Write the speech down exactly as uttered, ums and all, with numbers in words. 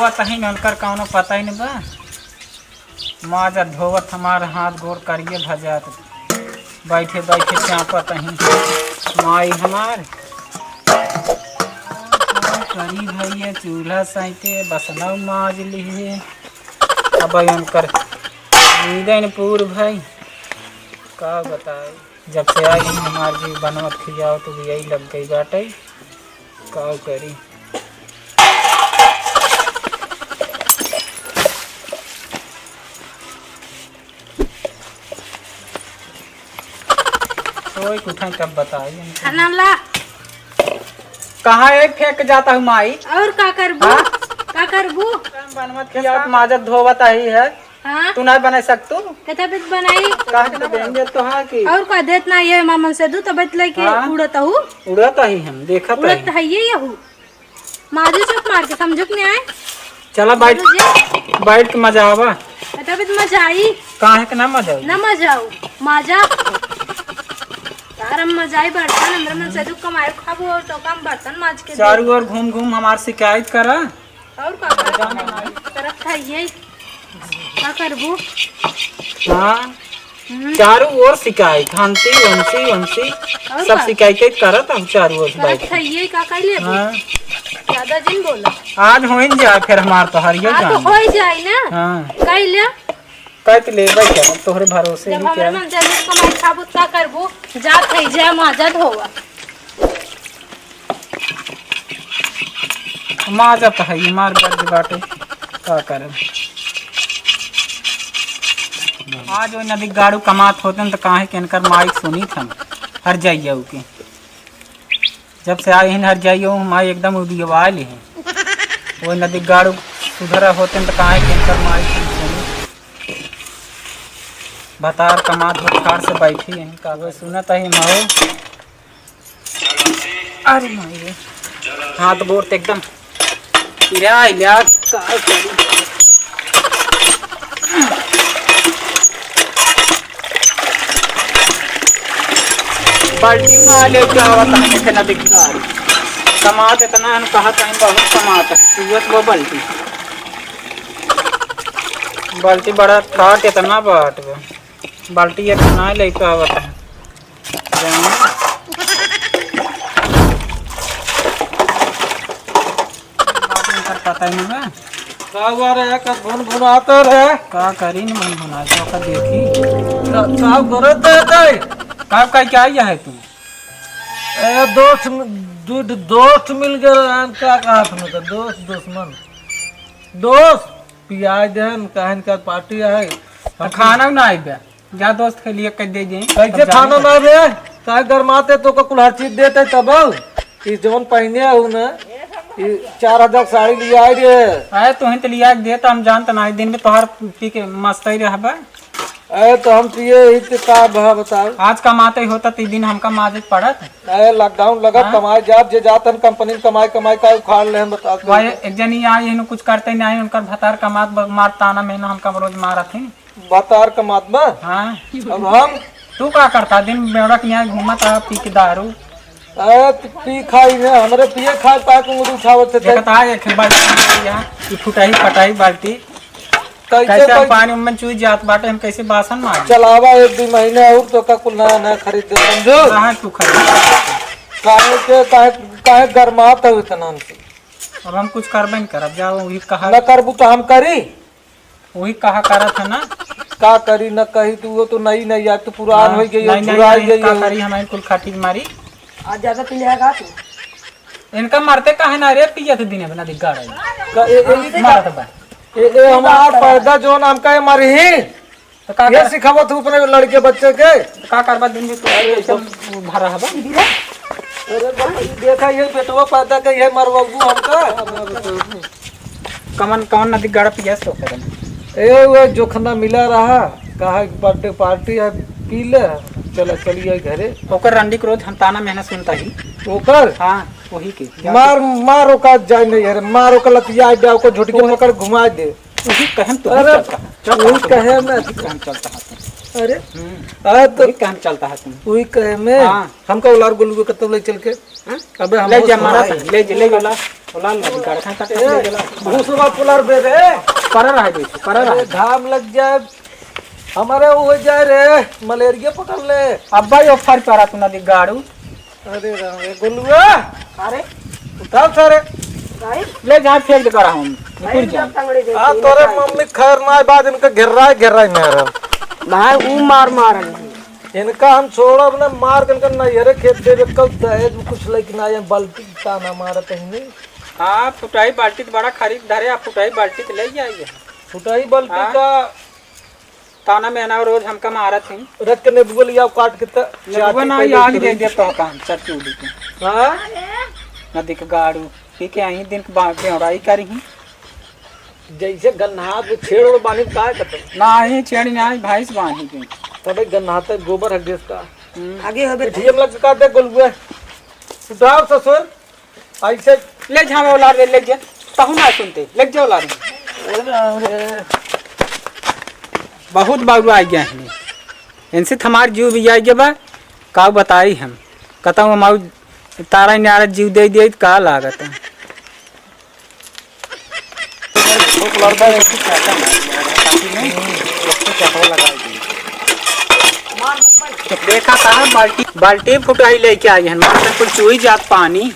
पता ही नहीं, उनकर कौनो पता ही नहीं बा। माजत धोवत हमार हाथ गोड़ करिए भजात, बैठे बैठे चापत ही माई हमार। का करी भैया, चूल्हा सैते बसनौ माज लिहे। अब भाई उनकर नींदे न पूर भाई, का बताई। जब से आई हमार जी बनवत खियाओ तो भी यही लग गई बाटे, का करी। ओए, उठाई तब बताई इनके। खाना ला। कहाँ है फेंक जाता हूँ माई? और का करबू? हाँ? का करबू? बनवत खियावत, माजत धोवत आई है। हाँ? तू ना बना सकतू? कथा बित बनाई? कहाँ के देंगे तो हाँ की? और का देत ना ये मामन से दू तबियत लेके हाँ? उड़त हूँ। उड़त ही हम, देखत उड़त ही। है ये यहू। माजू चुप मार के, समझुक नहीं आए। चला बैठ, माजू जी। बैठ के मजा आवा। बेटा, अभी तो मजा आई। काहे के ना मजा आई? ना मजा आऊ, मजा। यार, हम मजा आई बर्तन, हमरे मन से दुख कमाए खाबो और तो काम बर्तन माज के दे। चारू ओर घूम घूम हमार शिकायत करा। और का करब? करत है ये। का करबू? हाँ। हम्म। चारू ओर शिकायत, हंसी, हंसी, हंसी, और सब का? शिकायत करत हम चारू ओर से करत बैठ के। है, ये का कैले अभी? हाँ। ज्यादा जिन बोला। आज होइन जा फिर हमार तो हरियो हाँ, तो जान। होइ जाई ना। हाँ। कैले? कह तो ले बैठ, अब तोहरे भरोसे जब ही हमरे क्या? मन जरूर कमाई खाबू, का करबू? जात है, जा माजत होवा। माजत है, ये मार गर्ज बाटे, का करब? आज वो नदी गाड़ू कमात होतन त काहे के इनकर माई सुनी थन, हर जाइया के। जब से आए हैं हर जाइया, माई एकदम उबियवाए ले हैं। वो नदी गाड़ू सुधरा होतन त काहे के इनकर माई सुनी। भतार कमात हो ठार से बैठी हैं, का सुनत है माओ। अरे माई रे, हाथ गोड़ ते एकदम पिराई ले, आज का करी? बाल्टी में आ ले, क्या होता है, इतना दिक्कत। कमात इतना है, कहा कहीं बहुत कमात है, पीवत वो बाल्टी। बाल्टी बड़ा ठाट इतना बाट बा। बाल्टी एक ना ले पावत है। बात इनकर पता ही नहीं बा। का हुआ रे, कब भुन भुनाते रे? का करी न भुन भुना के ओकर देखी। का, का करत है तै? का, का, क्या है तू? ए, दोस्त, दू, दोस्त मिल गए रहन, का कहा तुमने तो? दोस्त, दुश्मन। दोस्त, पियाज देहन, कहन का पार्टी है। तो खाना ना आइबे। जा दोस्त के लिए कह दे जे। कैसे खाना ना रे? काहे गरमाते तो का कुल हर चीज देते तब? ई जौन पहने हूँ ना, ई चार हजार साड़ी लिया आई रे। अरे तोहे तो लिया के देता, हम जानत ना, दिन में तोहार पी के मस्त ही रहबे। अरे तो हम पिए ही तो का भा बताओ। आज कमाते होता तो ई दिन हमका माजे पड़त। अरे लॉकडाउन लगा, हाँ? कमाए जाब, जे जातन कंपनी में कमाए, कमाए का उखाड़ ले हम बता दो। भाई एक जनी आई, इन्हों कुछ करते नहीं, उनकर भतार कमात ब-, मार ताना में हमका रोज मारत है। भतार कमात बा? हाँ। अब हम? तू का करता? दिन बेवड़ा के यहाँ घूमत आ, पी के दारू। अरे, तू पी खाई ने, हमरे पिए खाए पाए के उंगली उठावत थे। देखत आ, एक बाल्टी यहाँ, ये फुटाही पटाही बाल्टी। कैसे कैसे हम पै- पानी में चुई जात बाटे, हम कैसे बासन मांजी? चलावा एक दू महीने और तो का कुल नया नया खरीद दे, समझो? कहाँ तू खरीद? काहे के, काहे, काहे गरमात हो इतना हमसे? अब हम कुछ करबे न करब, जाओ वही कहा। न करबू तो हम करी? वही कहा करत है ना। का करी न कही तू, वो तो नई नई, आज तो पुरान हाँ, हो गई, नहीं, नहीं, झुराई नहीं, गई का है। करी हमारे कुल खाटी के मारी। आज ज्यादा पी लेगा तू। इनका मरते काहे ना रे, पियत दिने बना दी गाड़ा। का ए, ए, मारत बा। ए, ए, हमार पैदा जोन हमका ये मरी ही। तो का ये कर- सिखावत हूँ अपने लड़के बच्चे के। तो का करबा दिन में तू एकदम भरा हबा। अरे भाई, देखा ये बेटवा पैदा के ये मरवाबू हमका। कमन, कौन नदी गाड़ा पियास तो करन? ए, वो जोखना मिला रहा, कहा बर्थडे पार्टी है, पी ले, चला, चलिए घरे। ओकर रंडी के रोज हम ताना मेहना सुनता ही। ओकर? हाँ, वही के। मार, मार ओका जाए नहीं है रे, मार ओका लतिया दे, ओको झुटकी ओए। पकड़ घुमा दे। वही कहम तो अरे, चलता है। चलता वही है। कहे में। वही कहम चलता है। अरे, हम्म। आ, तो वही काम चलता है तुम। वही कहे में। हाँ। हमका उलार गोलुआ कतौ ले चल के। हाँ? अबे हम ले जा, मारा था, ले जा, ले जा, उलार, उलार ला, गाड़ खा तक ले जा, उलार। भूसवा पुलार बे रे। परा रहा है, बेटी, परा रहा अरे, है। घाम लग जाए, हमारे वो हो जाए रे, मलेरिया पकड़ ले। अब्बा, यो फर परा तू ना दी गाड़ू। अरे राम रे, गोलुआ। अरे। उठाओ सारे। भाई। ले जा, फेंक दे करा हम। भाई, निकल जा। सब तंगड़ी दे हाँ, दी, तोरे निकाल। मम्मी खैर ना, बाद इनका घेर्रा है, घेर्रा है मेरा। भाई, ऊ मार मार रही है। इनका हम छोड़ब ना, मार के इनका नैहरे खेत देबे, कल दहेज में कुछ लेके ना आए, बाल्टी ताना मारत है नहीं। हाँ, फुटाई बाल्टी तो बड़ा खरीद धरे, आप फुटाई बाल्टी तो ले जाइए। फुटाई बाल्टी हाँ। का ताना में ना रोज हमका मारत ही। रख के नेबुआ लियाओ काट के त नेबुआ चाटी ना, पहले आग उतरी। दे दे तो काम सब चूड़ी के। हाँ? ना देख गाड़ू, ठीक है, यही दिन के बा-, बेवड़ाई करी ही। जैसे गन्हात में छेड़ ओड़ बांधी का करत? ना ही छेड़ ना ही भैंस बांधी के। तबे गन्हात गोबर हगेस का। हम्म। आगे हो बे। एटीएम लग का दे गोलुआ। उठाओ ससुर। ऐसे ले जा, हमें उलार ले, ले जा। तहु ना सुनते, ले जा उलार। अरे राम रे। बहुत बाबू आ गया है। इनसे तो हमार जीव भी आ गया बा। का बताई हम? कतहु हम आऊ तारा न्यारा जीव दे दिए तो का लागत है? देखा कहाँ बाल्टी, बाल्टी फुटाई लेके आई है। मार कुल चुई जात पानी।